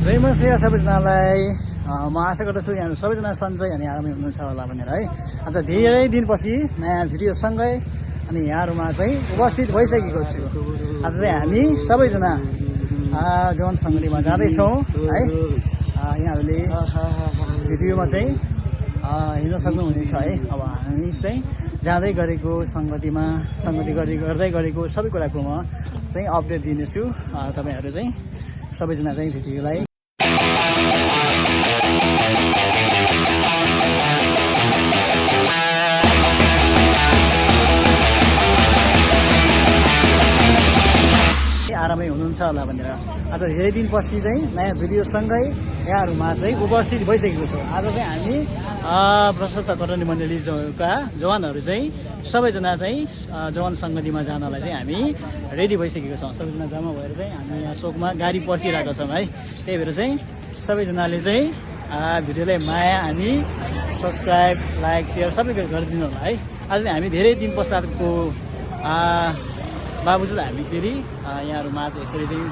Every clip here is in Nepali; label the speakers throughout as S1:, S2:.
S1: जय मसिया सबैजनालाई। म आशा गर्दछु यहाँ सबैजना सन्चै अनि आरामै हुनुहुन्छ होला भनेर है। आज धेरै दिनपछि नयाँ भिडियोसँगै अनि यहाँहरूमा चाहिँ उपस्थित भइसकेको छु। आज चाहिँ हामी सबैजना जवान सङ्गतिमा जाँदैछौँ है। यहाँहरूले भिडियोमा चाहिँ हेर्न सक्नुहुनेछ है। अब हामी चाहिँ जाँदै गरेको सङ्गति गर्दै गरेको सबै कुराको म चाहिँ अपडेट दिनेछु। तपाईँहरू चाहिँ सबैजना चाहिँ भिडियोलाई आरामै हुनुहुन्छ होला भनेर आज धेरै दिनपछि चाहिँ नयाँ भिडियोसँगै यहाँहरूमा चाहिँ उपस्थित भइसकेको छु। आज चाहिँ हामी प्रशस्त तरुणी मण्डलीका जवानहरू चाहिँ सबैजना चाहिँ जवान सङ्गतिमा जानलाई चाहिँ हामी रेडी भइसकेको छौँ। सबैजना जम्मा भएर चाहिँ हामी यहाँ चोकमा गाडी पर्खिरहेका छौँ है। त्यही भएर चाहिँ सबैजनाले चाहिँ भिडियोलाई माया अनि सब्सक्राइब लाइक सेयर सबै गरिदिनु होला है। आज चाहिँ हामी धेरै दिन पश्चातको बावजुद हामी फेरि यहाँहरूमा आज यसरी चाहिँ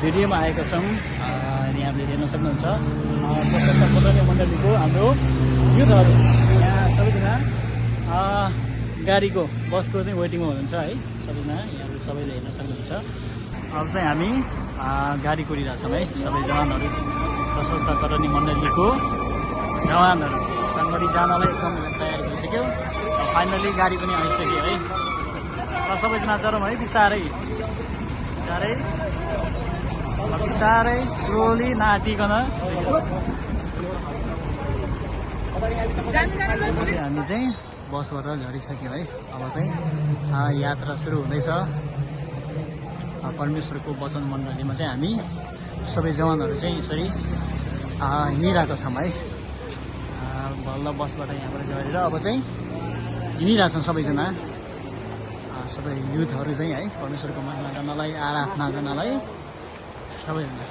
S1: भिडियोमा आएका छौँ। यहाँले हेर्न सक्नुहुन्छ प्रशस्त तरुणी मण्डलीको हाम्रो युथहरू यहाँ सबैजना गाडीको बसको चाहिँ वेटिङमा हुनुहुन्छ है। सबैजना यहाँहरू सबैले हेर्न सक्नुहुन्छ। अब चाहिँ हामी गाडी कुरिरहेछौँ है। सबै जवानहरू प्रशस्त तरुणी मण्डलीको जवानहरू सङ्गति जानलाई एकदम तयार भइसक्यो। फाइनली गाडी पनि आइसक्यो है। सबैजना चरौँ है। बिस्तारै स्लोली नाटिकन हामी चाहिँ बसबाट झरिसक्यौँ है। अब चाहिँ यात्रा सुरु हुँदैछ। परमेश्वरको वचन मण्डलीमा चाहिँ हामी सबै जवानहरू चाहिँ यसरी हिँडिरहेका छौँ है। बल्ल बसबाट यहाँबाट झरेर अब चाहिँ हिँडिरहेछौँ सबैजना। सबै युथहरू चाहिँ है परमेश्वरको महिमा गर्नलाई आराधना गर्नलाई सबैजना।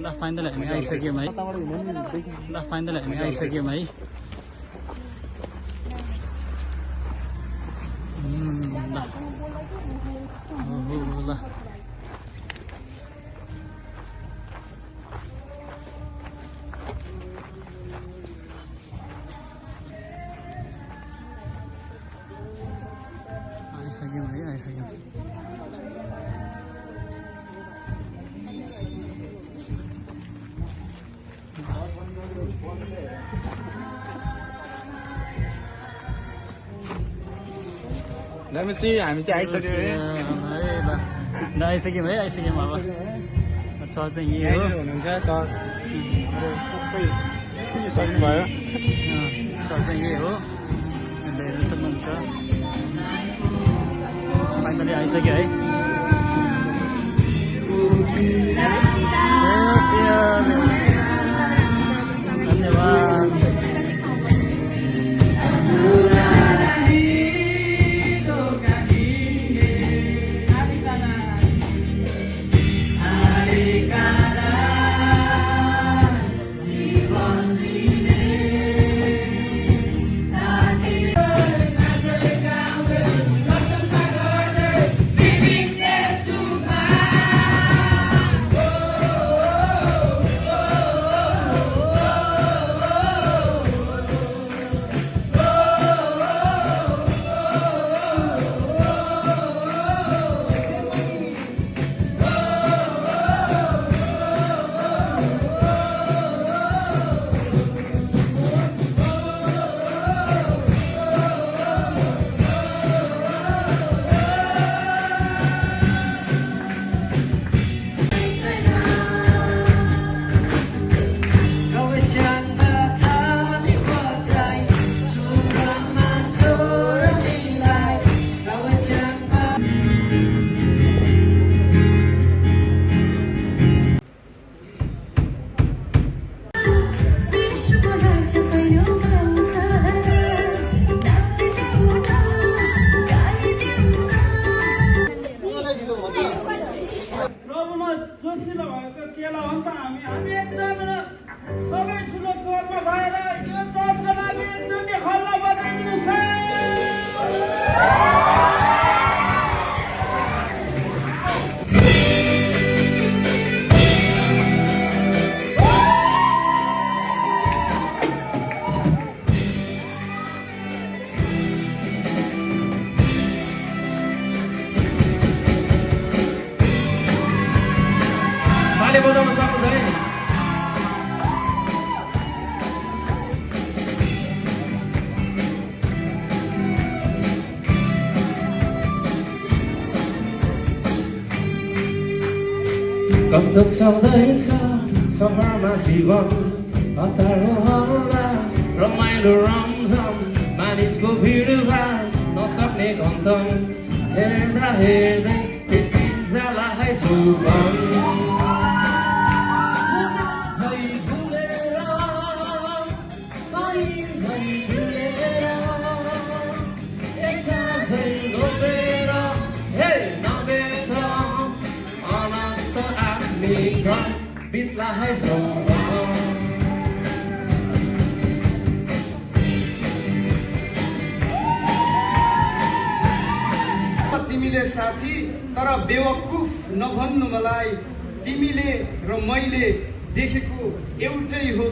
S1: ल फाइनली हामी आइसक्यौँ है। ल आइसक्यौँ।
S2: नमस्ते, हामी चाहिँ आइसक्यौँ है।
S1: ल आइसक्यौँ है। अब चर्च चाहिँ यही हो
S2: हुनुहुन्छ चर्च सक्नुभयो।
S1: चर्च चाहिँ यही हो हेर्न सक्नुहुन्छ। फाइनली आइसक्यो है। धन्यवाद।
S3: ताली बजाउन सक्नुहुन्छ है कस्तो चल्दैछ सहरमा जीवन हतारो हल्ला रमाइलो रमझम मानिसको भिडभाड नसक्ने गन्तम हेर्दा हेर्दै जाला है सुगम बित्ला है
S4: तिमीले साथी तर बेवकुफ नभन्नु मलाई तिमीले र मैले देखेको एउटै हो